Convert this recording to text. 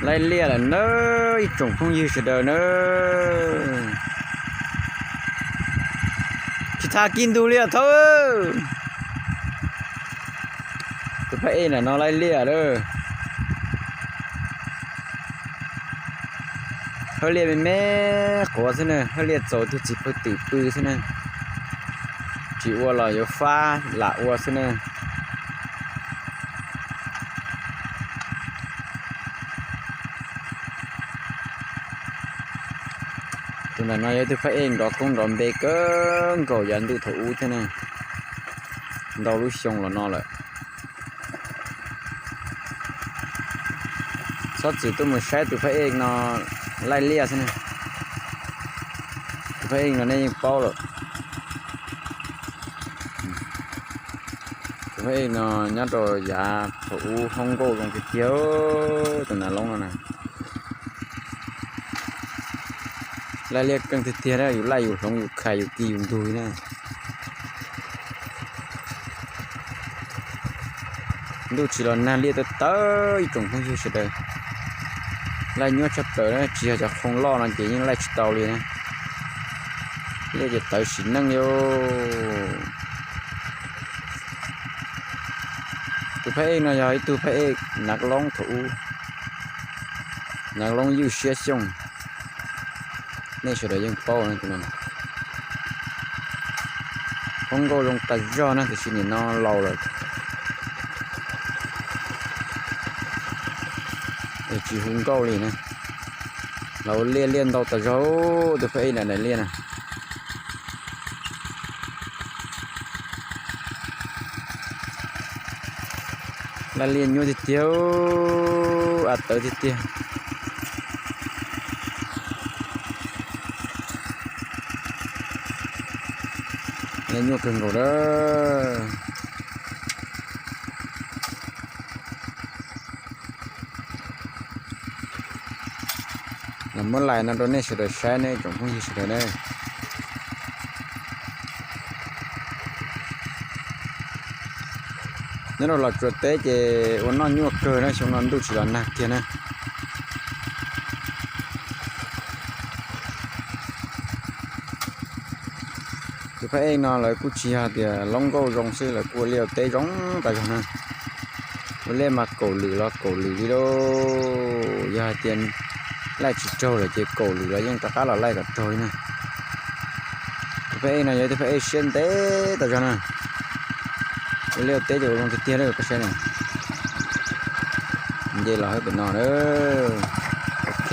Laij liaj lawm nawb ib tsoom phooj ywg sawv daws nawb. Tsis tas kis ntug li os thaub. Tus phab ej ntawm no laij liaj lawm. Hawj liaj me me quav xwb na, hawj liaj txaus tug txiv pawg twm pw xwb na. Tsis ua los yuav fab lam ua xwb na. Tus ntawm no yog ib tug phab ej nrov koob nrov npe kawg nkaus yav ntuj thaum ub thiab na, ntau lub xyoo los no lawm. Txhob txwm tuaj mus saib tus phab ej no laij liaj xwb na. Tus phab ej no nej yeej paub lawm. Tus phab ej no nyob rau yav thaum ub hoob nkauj zoo tiag tiag, tus nas loob no na. Laij liaj keej tiag tiag na, yus laij yus hloov yus khais yus kis yus ntug na. Ntuj tsis los nag liaj tawv tawv ib tsoom phooj ywg sawv daws. Laij nyuaj tshaj plaws na, tsis yog cov qhoo loj no ces yeej laij tsis tau li na. Liaj ces tawv sim neej li. Tus phab ej no yog ib tug phab ej nav loob thaum ub, nav loob ywj siab xyooj. Nej sawv daws yeej paub na tus no. Hoob nkauj zoo tas zog na, tiam sis nim no laus lawm es tsis hu nkauj li na. Laus liaj liaj ntau tas zog, tus phab ej nram daim liaj na. Laij liaj nyuaj tiag tiag, av tawv tiag tiag. Laij nyuaj kawg nkaus lawm. Los muab lais no rau nej sawv daws saib ne tsoom phooj ywg sawv daws na. Nyob rau Los Tsuas teb ces ua noj nyuaj kawg na, xyoo no ntuj tsis los nag kiag na. Tus phab ej no lawv kuj tsis yog tias loob nkauj zoo xwb, lawv kuj ua liaj ua teb zoo tas zog na. Ua liaj mas kaum lwm los kaum lwm li lauj, yog hais tias laij tsis raug lawm ces kaum lwm los yeej rov qab los laij kom raug li na. Tus phab ej no yog ib tug phab ej siab ntev tas zog na. Ua liaj ua teb ces ua zoo tiag tiag li koj saib na. Nce los hauv pem no na. Ok.